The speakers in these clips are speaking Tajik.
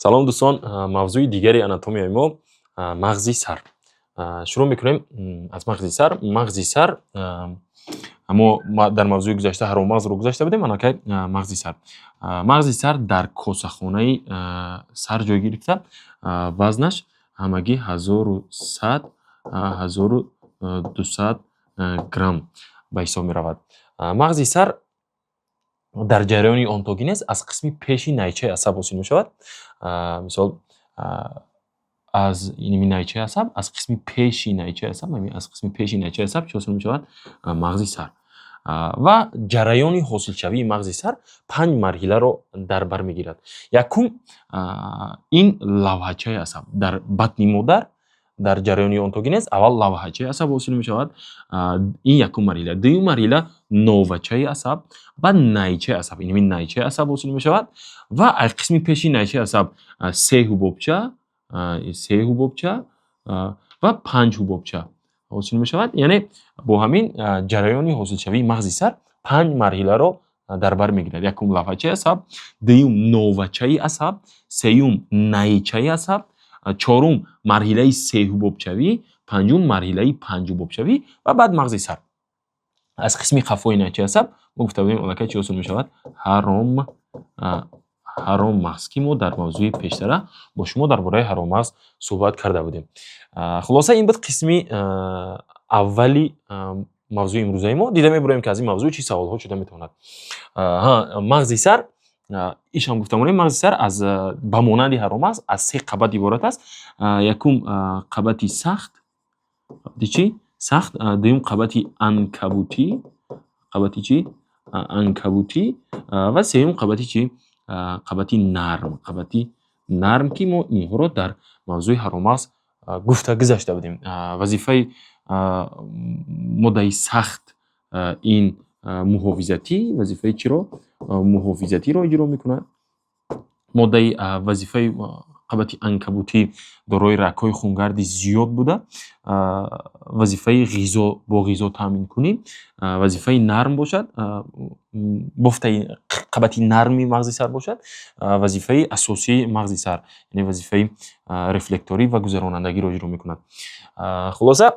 Салом, дӯстон. Мавзӯи дигари анатомияи мо мағзи сар. Шурӯъ мекунем аз мағзи сар. Мағзи сар, мо дар мавзӯи гузашта ҳароммағзро гузашта будем, аллакай мағзи сар. Мағзи сар дар косахонаи сар ҷой гирифта, вазнаш ҳамагӣ 1100, 1200 грамм ба ҳисоб меравад. Мағзи сар дар ҷараёни онтогенез аз қисми пеши найчаи асаб ҳосил мешавад. Мисол, аз иними найчаи асаб, аз қисми пеши найчаи асаб, аз қисми пеши найчаи асаб чӣ ҳосил мешавад? Мағзи сар. Ва ҷараёни ҳосилшавии мағзи сар панҷ марҳиларо дар бар мегирад. Якум, ин лавҳачаи асаб. Дар батни модар дар ҷараёни онтогенез аввал лавҳачаи асаб ҳосил мешавад. Ин якум марҳила. Дуюм марҳила новачаи асаб, баъд найчаи асаб, инами найчаи асаб ҳосил мешавад ва аз қисми пеши найчаи асаб се ҳубобча, се ҳубобча ва панҷ ҳубобча ҳосил мешавад. Яъне бо ҳамин ҷараёни ҳосилшавии мағзи сар панҷ марҳиларо дар бар мегирад. Якум лавҳачаи асаб, дуюм новачаи асаб, сеюм найчаи асаб, чорум марҳилаи сеҳубобчавӣ, панҷум марҳилаи панҷҳубобчавӣ ва баъд мағзи сар. Аз қисми қафои найчаи асаб мо гуфта будем, аллакай чӣ ҳосил мешавад? Ҳароммағз, ки мо дар мавзӯи пештара бо шумо дар бораи ҳароммағз суҳбат карда будем. Хулоса, ин буд қисми аввали мавзӯи имрӯзаи мо. Дида мебароем, ки аз ин мавзӯъ чӣ саволҳо шуда метавонад. Мағзи сар ишам гуфта монем, мағзи сар аз ба монанди ҳароммағз аз се қабат иборат аст. Якум қабати сахт, қабати чӣ? Сахт. Дуюм қабати анкабутӣ, қабати чӣ? Анкабутӣ ва сеюм қабати чӣ? Қабати нарм, қабати нарм, ки мо инҳоро дар мавзӯи ҳароммағз гуфта гузашта будем. Вазифаи моддаи сахт ин муҳофизатӣ, вазифаи чиро? Муҳофизатиро иҷро мекунад. Моддаи вазифаи қабати анкабутӣ дорои рагҳои хунгарди зиёд буда, вазифаи ғизо, бо ғизо таъминкунӣ. Вазифаи нарм бошад, бофтаи қабати нарми мағзи сар бошад, вазифаи асосии мағзи сар, яъне вазифаи рефлекторӣ ва гузаронандагиро иҷро мекунад. Хулоса,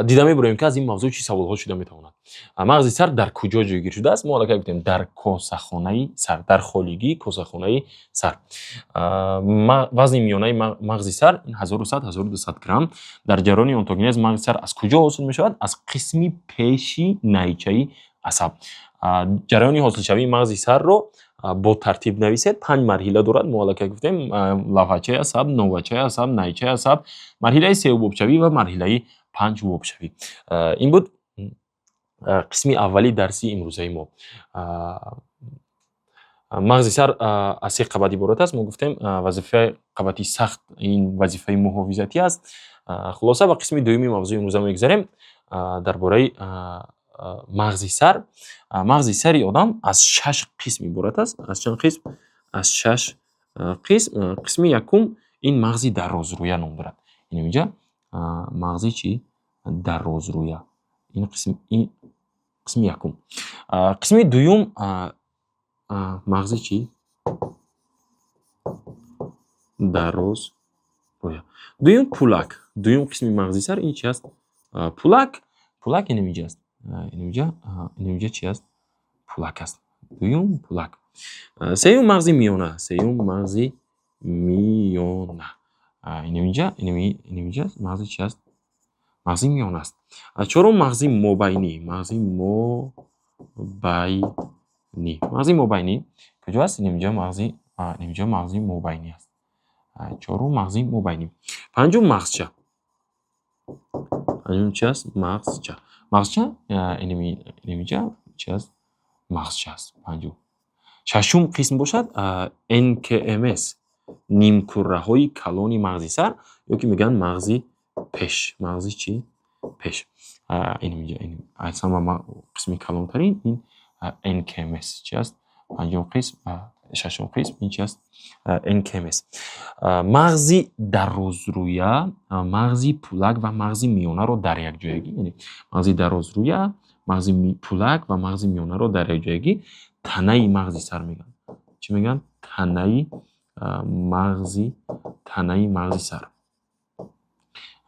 дида мебароем, ки аз ин мавзӯъ чӣ саволҳо шуда метавонад. Мағзи сар дар куҷо ҷойгир шудааст? Мо аллакай гуфтем, дар косахонаи сар, дар холигии косахонаи сар. Вазни миёнаи мағзи сар 1100, 1200 грамм. Дар ҷараёни онтогенез мағзи сар аз куҷо ҳосил мешавад? Аз қисми пеши найчаи асаб. Ҷараёни ҳосилшавии мағзи сарро бо тартиб нависед. Панҷ марҳила дорад, мо аллакай гуфтем: лавҳачаи асаб, новачаи асаб, найчаи асаб, марҳилаи сеҳубобшавӣ ва марҳилаи панҷҳубобшавӣ. Ин буд қисми аввали дарси имрӯзаи мо. Мағзи сар аз се қабат иборат аст, мо гуфтем. Вазифаи қабати сахт ин вазифаи муҳофизатӣ аст. Хулоса, ба қисми дуюми мавзӯи имрӯза мегузарем, дар бораи мағзи сар. Мағзи сари одам аз шаш қисм иборат аст. Аз чанд қисм? Аз шаш қисм. Қисми якум ин мағзи дарозрӯя ном дорад. Инҷа мағзи чӣ? Дарозрӯя. Ин қисм, ин қисми якум. Қисми дуюм мағзи чӣ? Дарозрӯя. Дуюм пулак. Дуюм қисми мағзи сар ин чи аст? Пулак. Пулак инамиҷа аст. Инамиҷа, инамиҷа чи аст? Пулак аст. Дуюм пулак. Сеюм мағзи миёна. Сеюм мағзи миёна. Инамиҷа, инамиҷа мағзи чи аст? Мағзи миёна аст. Чорум мағзи мобайнӣ. Мағзи мобайнӣ. Мағзи мобайнӣ куҷо аст? Инамиҷа мағзи, инамиҷа мағзи мобайнӣ аст. Чорум мағзи мобайнӣ. Панҷум мағзча. Панҷум чи аст? Мағзча. Мағзча инамиҷа чи аст? Мағзча аст панҷум. Шашум қисм бошад НКМС, нимкурраҳои калони мағзи сар ё ки мегӯянд мағзи пеш. Мағзи чӣ? Пеш. Инамиҷа аз ҳама қисми калонтарин ин НКМС чи аст? Панҷум қисм, шашум қисм ин чи аст? НКМС. Мағзи дарозрӯя, мағзи пулак ва мағзи миёнаро дар якҷоягӣ, яъне мағзи дарозрӯя, мағзи пулак ва мағзи миёнаро дар якҷоягӣ танаи мағзи сар мегӯянд. Чӣ мегӯянд? Танаи Мағзи танаи мағзи сар,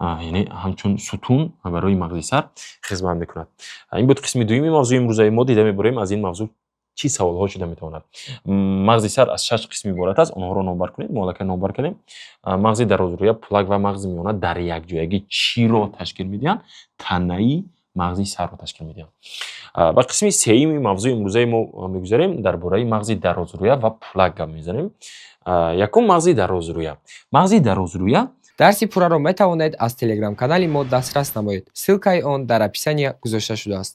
яъне ҳамчун сутун барои мағзи сар хизмат мекунад. Ин буд қисми дуюми мавзӯи имрӯзаи мо. Дида мебарем, аз ин мавзӯъ чӣ саволҳо шуда метавонад. Мағзи сар аз шаш қисм иборат аст, онҳоро номбар кунед. Мо аллакай номбар кардем. Мағзи дарозрӯя, пулак ва мағзи миёна дар якҷоягӣ чиро ташкил медиҳанд? Танаи мағзи сарро ташкил медиҳанд. Ба қисми сеюми мавзӯи имрӯзаи мо мегузарем. Дар бораи мағзи дарозрӯя ва пулак гап мезанем. Якум, мағзи дарозрӯя. Мағзи дарозрӯя. Дарси пурраро метавонед аз телеграм-канали мо дастрас намоед. Ссылкаи он дар описания гузошта шудааст.